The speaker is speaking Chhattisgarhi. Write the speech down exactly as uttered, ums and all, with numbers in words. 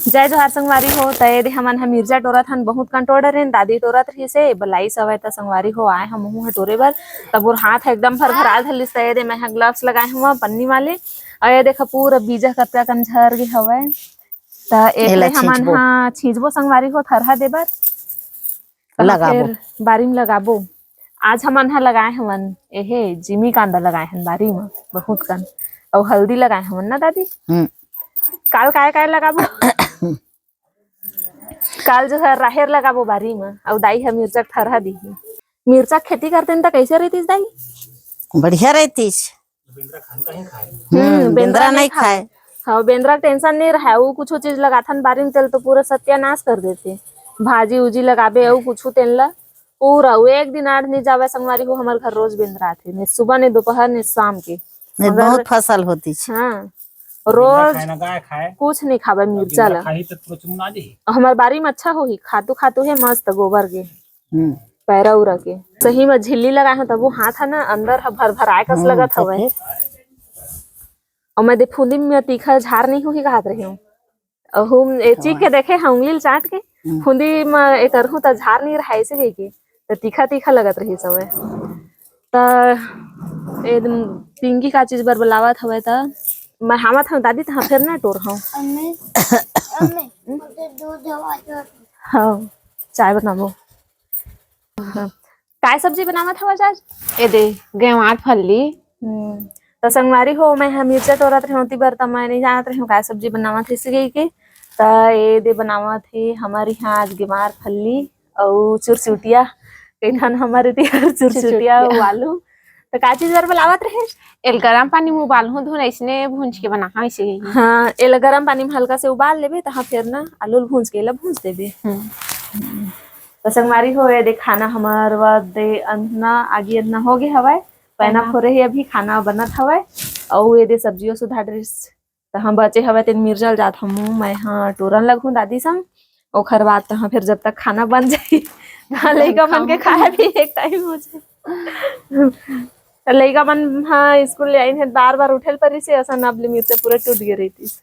जय जोहार संगवारी हो। त ये दे हमन ह मिर्चा टोरत हन, बहुत कन टोर डरेन, दादी टोरत रहिस हे, बलाइस हवय त संगवारी हो आए हम महूं ह टोरे बर। त मोर हाथ ह एकदम भरभरा धलिस, त ये दे मैं ह ग्लव्स लगाए हवं पन्नी वाले। अउ ये देखा पूरा बीजा कतका कन झर गे हवय। त एखरे एला हमन छींचबो। ह छींचबो संगवारी हो थरहा देबर। तहाँ लगाबो। फेर बारी म लगाबो। आज हमन ह लगाए हवन एहे जिमी कांदा लगाए हन बारी म बहुत कन। अउ हल्दी लगाए हवन ना दादी? हम्म। काल काय काय लगाबो? काल जो है राहेर लगाबो बारी म, अउ दाई ह मिर्चा के थरहा दिही। मिर्चा के खेती करतेन त कइसे रहितिस दाई? बढ़िया रहितिस। हम्म, हम्म, बेंदरा बेंदरा नहीं नहीं खाए। खाए। हाँ, बेंदरा के टेंशन नहीं रहे। वो कुछ चीज लगाथन बारी में, तेल तो पूरा सत्यानाश कर देथे। भाजी उजी लगाबे, अउ कुछ तेल ला पूरा वो एक दिन आड़ नहीं जावे संगवारी हो, हमर घर रोज बेंदरा आथे, ने सुबह, ने दोपहर, ने शाम के। नहीं, मगर बहुत फसल होतिस। हाँ, रोज बेंदरा खाए ना गाय खाए। कुछ नहीं खावे मिर्चा बेंदरा ला। खाही तो पूरा चुंगना जाही। हमर बारी में अच्छा होही, खातू खातू हे मस्त गोबर के। हम्म। पैरा उरा के। सही में झिल्ली लगाए हव, तबो हाथ ह ना अंदर ह भरभराए कस हम्म, लगत तो हवय। फिर? अउ मैं दे फुंदी में तीखा झार नहीं होही कहत रही हूँ। अहू ए चीख के देखे हव उंगली ल चाट के, हम्म। फुंदी में ए करहूँ त झार नहीं रहा ऐसे कह के, त तीखा तीखा लगत रही समय। त ए पिंकी का चीज बर बुलावत हवय त मैं हावत हव दादी, तहाँ फेर ना टोर हव। अम्मी, अम्मी, मुझे दूध हवा दो। हाँ, चाय बनाबो। हाँ। काय सब्जी बनावत हवस आज? ए दे, गेवार फल्ली। हम्म। त संगवारी हो, मैं ह मिर्चा टोरत रहेंव, ओती बर त मैं नहीं जानत रहेंव काय सब्जी बनावत हे इसे कहिके। त ए दे बनावत हे हमर इहाँ आज गेवार फल्ली अउ चुरचुटिया। कइठन हमर एती चुरचुटिया चुरचुटिया। अउ आलू। त का चीज बर बुलावत रहे? एल गरम पानी में उबालहूँ धुन, अइसने भूंज के बनाहा, अइसे ही। हाँ, एला गरम पानी में हल्का से उबाल लेबे, तहाँ फेर ना आलू ल भूंज के एला भूंज देबे। हम्म। त संगवारी हो, ए दे खाना हमर वा दे अंधना, आगी अंधना हो गे हवय। पैना पैना। फोरे हे अभी, खाना बनत हवय। अउ ए दे सब्जियों सुधार डरिस। त हम बचे हवय तेन मिर्जा ल जात हमू, मैं ह टोरन लगहूँ दादी संग। ओखर बाद तहाँ फेर जब तक खाना बन जाही, तहाँ लइका मन के खाए भी एक टाइम हो जाए। त लइका मन ह स्कूल ले आइन हे, बार बार उठे ल परिस हे, असन अब ले मिर्चा पूरा टूट गे रहितिस।